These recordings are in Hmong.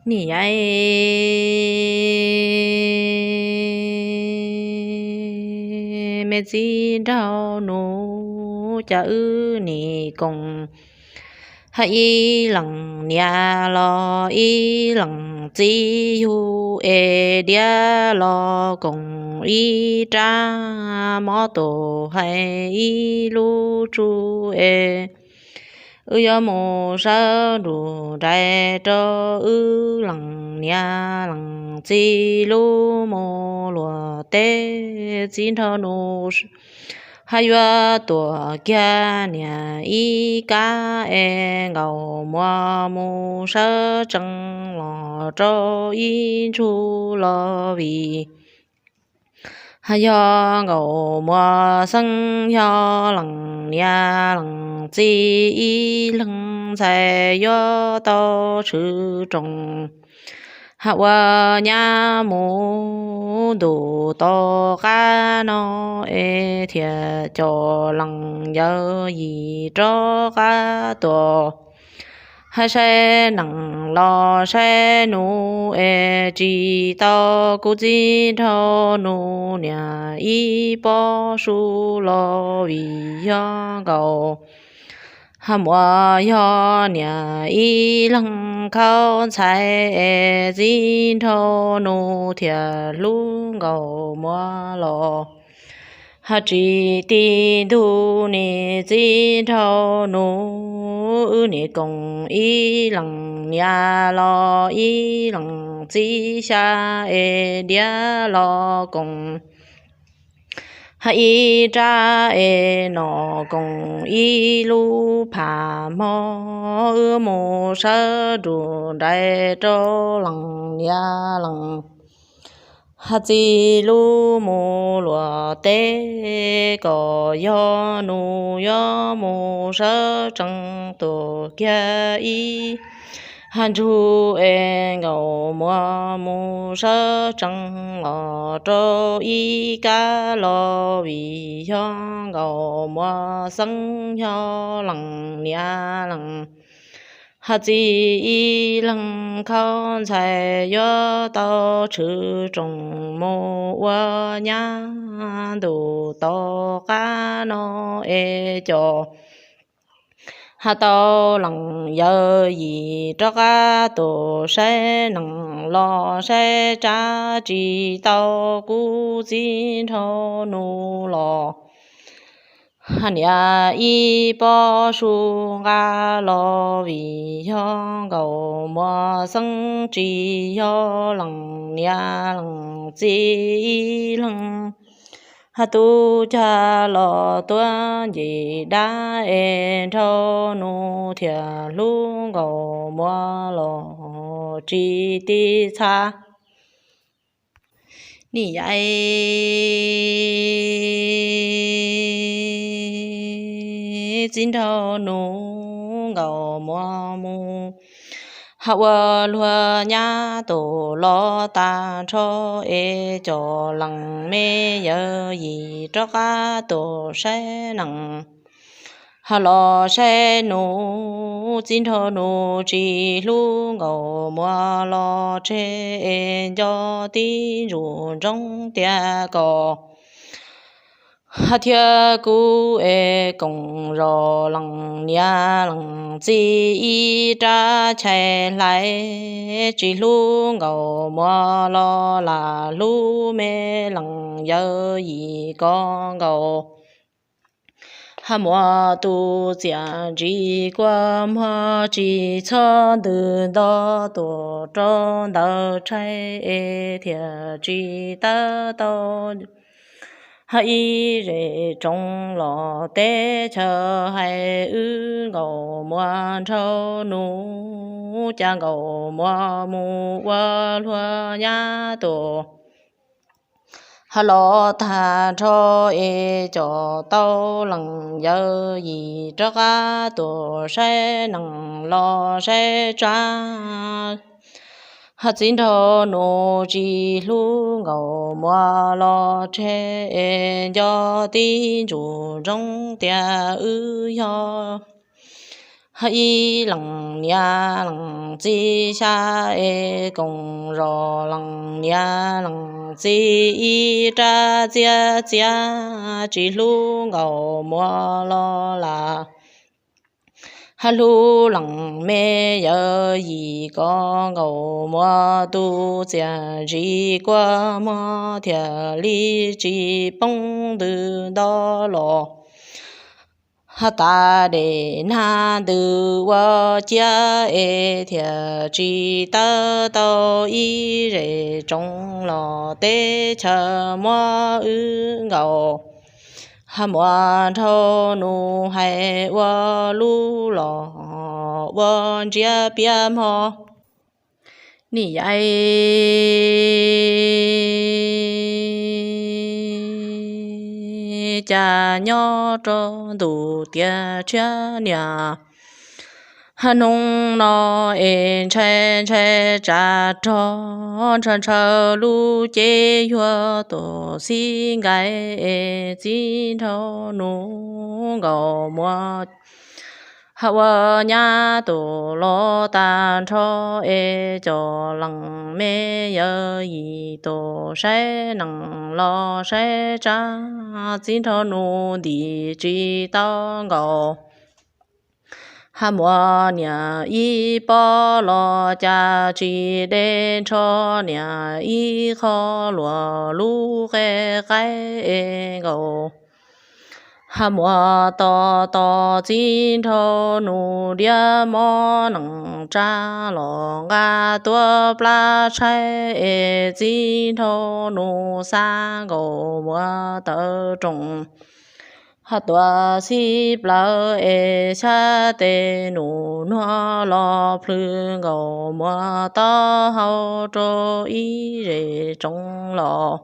Nim yaim me txiv nraug nus, cas wb nim koom hais ib leeg niam los ib leeg txiv yug es diav los koom ib rab mob tus hais ib lub tsuj es wb yuav mus sawv nrug nraim rau wb leej niam leej txiv lub mus luag teb. Txiv nraug nus hais yuav tuam kiag niam ib kab es nkaus muas mus sawv tsees los rau ib ntsug los vim hais yog nkaus muas xeeb yog leej niam leej txiv ib leeg ntxhais yuav tau tshwm roos hais ua nyab mus ntuj tom qab no es thiaj coj leej yawm yim rov qab tuaj hais saib neej los saib nus es tsis tau kuv txiv nraug nus niam ib pob su los vim yog nkaus hais muas yog niam ib leeg khaub ntxhais es txiv nraug nus thiaj hlub nkaus muas los hais tsis ti ntug nim txiv nraug nus wb nim koom ib leeg niam los ib leeg txiv xya es diav los koom hais ib rab es no koom ib lub pham hmo wb mus sawv nrug nraim rau leej niam leej hais txiv lub mus luag teb kom yog nus yuav mus sawv tsees tuaj kiag ib hais ntsug es nkaus muas mus sawv tsees los rau ib kab los vim yog nkaus muas xeeb yog leej niam leej hais txiv ib leeg khaub ntxhais yuav tau tshwm roos mus ua nyab ntuj tom qab no es coj hais tau leej yawm yim rov qab tuaj saib neej los saib tsab tsis tau kuv txiv nraug nus los hais niam ib pob su nqa los vim yog nkaus muas xeeb tsis yog leej niam leej txiv ib leeg hais tub cag los tuab nce dab es nraug nus thiaj hlub nkaus muas los tsis ti txha nim yaim txiv nraug nus nkaus muas mus hais ua luag nyab tus los tag nrho es coj leej me yawm yim rov qab tuaj saib neej hais los saib nus txiv nraug nus tsis hlub nkaus muas los tseg es nco tib ntsus ntsoov tias kom hais thiab kuv es koom zos leej niam leej txiv ib rab chais hlais tsis hlub nkaus muas los lam hlub me leej yawm yim kom nkaus hais muas tus txiaj ntsig kua muag tsis txhob ntws nto tuaj rau ntawm tshais es thiaj tsis tawb tau hais ib zej tsoom los teb chaws hais wb nkaus muas nraug nus cas nkaus muas mus ua luag nyab tus hais los tag nrho es coj tau leej yawm yim rov qab tuaj saib neej los saib tsab hais txiv nraug nus tsis hlub nkaus muas los tseg es nco tib ntsus ntsoov tias wb yog Hab ib lees niam lees txiv xyab es koom zos, lees niam lees txiv ib rab txiab txiab, tsis hlub Nkauj Muas los lam. Hab hlub lees me yawm yim kom Nkauj Muas tus txiaj ntsim kua muag thiaj li tsis poob ntws nto los. Hab tas dej nag ntws ua ciab es thiaj tsis tawm tau ib zej tsoom los teb chaws muab wb nkaus. Hab Muas nrhau nus hais ua lub los ua ntsiab piab mog. Nim yaim cas nyob rau ntuj tiaj tshiab niam, hab hnub no es ntshai ntshai tsam rog, ntshaw ntshaw lub cev yuav tuaj xib nkaim es txiv nrhau nus Nkauj Muas hab ua nyab tus los tag nrho es cov lees me yawm yim tus saib nees los saib tsab, txiv nrhau nus ntim tsis tau nkaus. Hab Muas niam ib pob los cas tsis deb nrho, niam ib qho luam lub qe qaib es nkaus. Hab Muas tos tos txiv nrhau nus diab mob nees tsa los nqa tuaj plab tshaib es txiv nrhau nus xa Nkauj Muas tawm rooj. Hab tuaj xib plawv es xyab tes nus nuag los plhws Nkauj Muas taub hau rau ib zej tsoom los.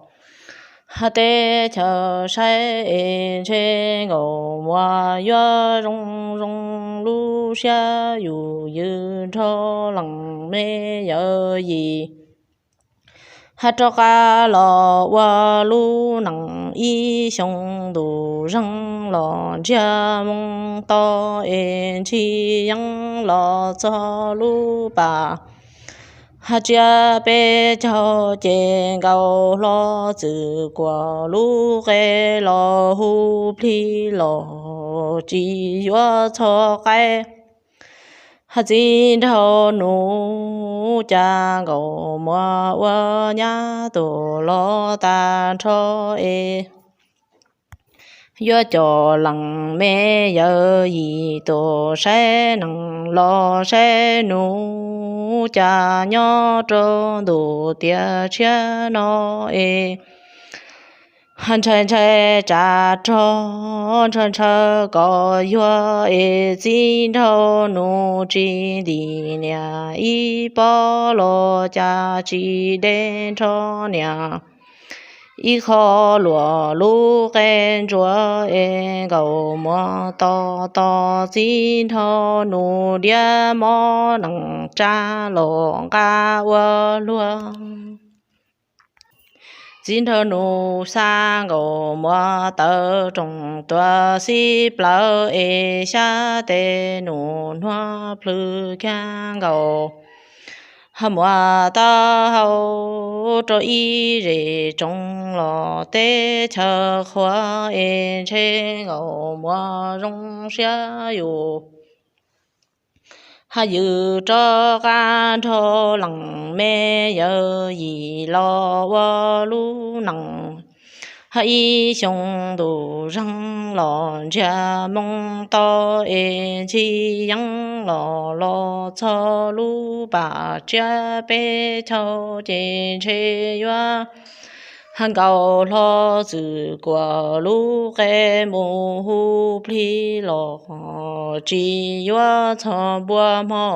Hab teb chaws saib es ntshe Nkauj Muas yuav zoo zoo lub siab yus ywm nrog lees me yawm yim. Hab rov qab los ua lub nees ib xyoo ntuj zeeg los ntsiag moo to es ntshis yeeb los txog lub pas. Hab tsiab peb caug ces Nkauj Hlob Txwm Kuam lub qe los hu plhis los tsis yuav txhos qaib. Hab txiv nrhau nus cas Nkauj Muas ua nyab tus los tag nrho es yuav cov lees me yawm yim tus saib nees los saib nus cas nyob rau ntuj tiaj tshiab no es ntshai ntshai tsam rog, ntshaw ntshaw kom yuag es txiv nrhau nus tsis ntim niam ib pob los cas tsis deb nrho niam ib qho luam lub qe ntsuav es Nkauj Muas tos tos txiv nrhau nus diab mob nees tsa los nqa ua luag. Txiv nrhau nus xa Nkauj Muas tawm rooj tuaj xib plawv es xyab tes nus nuag plhws kiag Nkauj Muas taub hau rau ib zej tsoom los teb chaws qhuav es ntshe Nkauj Muas zoo siab yus hab ywm rov qab nrog lees me yawm yim los ua lub nees. Hab ib xyoo ntuj zeeg los ntsiag moo to es ntshis yeeb los los txog lub pas tsiab peb caug ces ntshe yuav hab Nkauj Hlob Txwm Kuam lub qe mus hu plhis los tsis yuav txhos npua hmo.